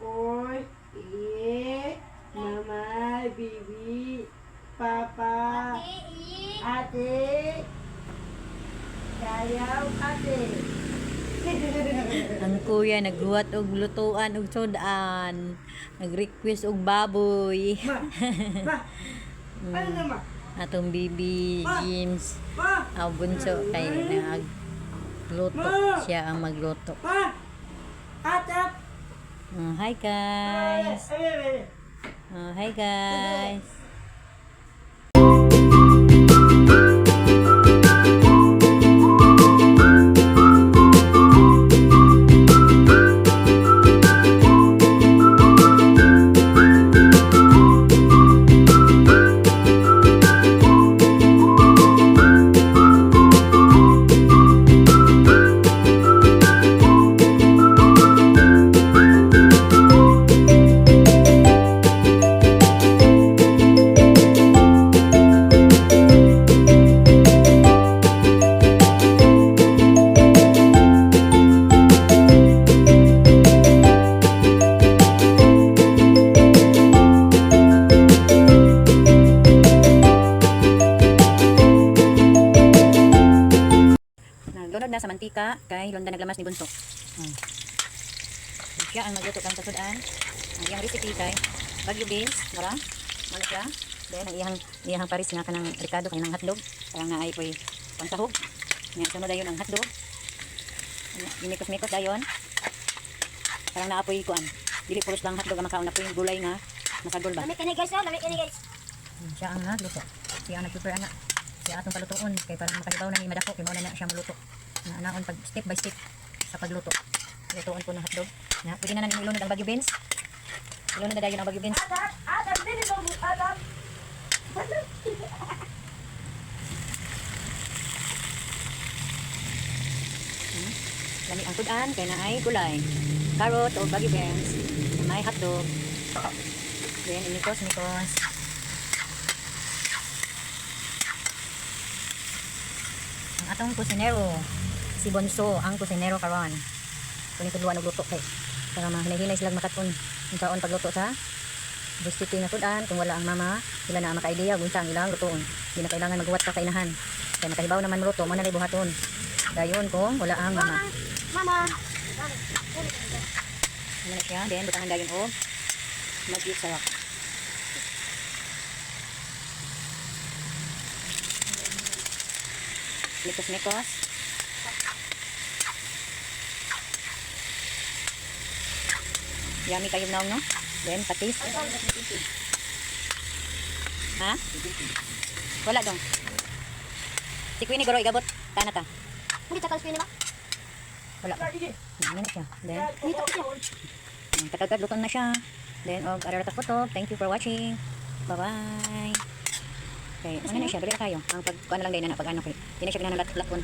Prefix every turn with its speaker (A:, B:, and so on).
A: Oy, E, Mama, Bibi, Papa, Ate, Yayaw, Ate.
B: Ang kuya naghuwat og lutuan og sudan. Nag-request og baboy.
A: Ma, ma, ano na ma?
B: Atong bibi James.
A: Ma,
B: Ang bunso kay nagluto. Siya ang magluto.
A: ma, Ate,
B: Hi guys.
A: ay, ay, ay.
B: Hi guys. Naglunod na sa mantika kay londa naglamas ni Bunso. Siya ang magluto kang kasudan. Ang iyang recipe kay Baguio beans, mara. Malo siya. Then ang iyang iyang paris nga kanang ricado kay nang hotdog. Kaya nga ay poy pangsahog. Nya sunod dayon ang hotdog. Imikos-mikos dayon. Parang naapoy kuan. Dili puros lang hotdog ang makaon na poy gulay nga masagol ba.
C: Lami kani guys, oh, lami kani guys.
B: Siya ang nagluto. Siya ang nag-prepare ana. Siya atong palutoon kay para makahibaw na ni madako kay mao na na siya muluto. Na anaon pag step by step sa pagluto. Lutoon ko ng hotdog. Na pwede na namin ilunod ang Baguio beans. Ilunod na dayon ang Baguio beans.
A: Adam, Adam, dili ba mo, Adam?
B: Lami ang tudan kay naay gulay. Carrot o Baguio beans. May hotdog. Then imikos mikos. Ang atong kusinero, si Bonso ang kusinero karon. Kuning tudluan og luto kay para mahinay-hinay sila makatun unsaon pagluto sa recipe nga tudan. Kung wala ang mama, sila na ang maka-idea kung unsa ang ilang lutoon. Di na kailangan maghuwat pa kainahan kay makahibaw naman luto mo na lay buhaton dayon kung wala ang mama.
C: Mama.
B: Ano na siya, then butangan dayon og magic sarap. Mikos-mikos. Yummy kayo naong, no? Then, patis. Ha? Wala dong. Si Queenie Goro, igabot. Tana ta.
C: Hindi takal screen ba?
B: Wala pa. Ano na siya. Then,
C: Dito siya.
B: Tagagad, luto na siya. Then, og ararata ko to. Thank you for watching. Bye-bye. Okay, ano na siya? Dali na kayo. Ang pag, kuan na lang din na pag ano kay. Di na siya kinahanglan lakon.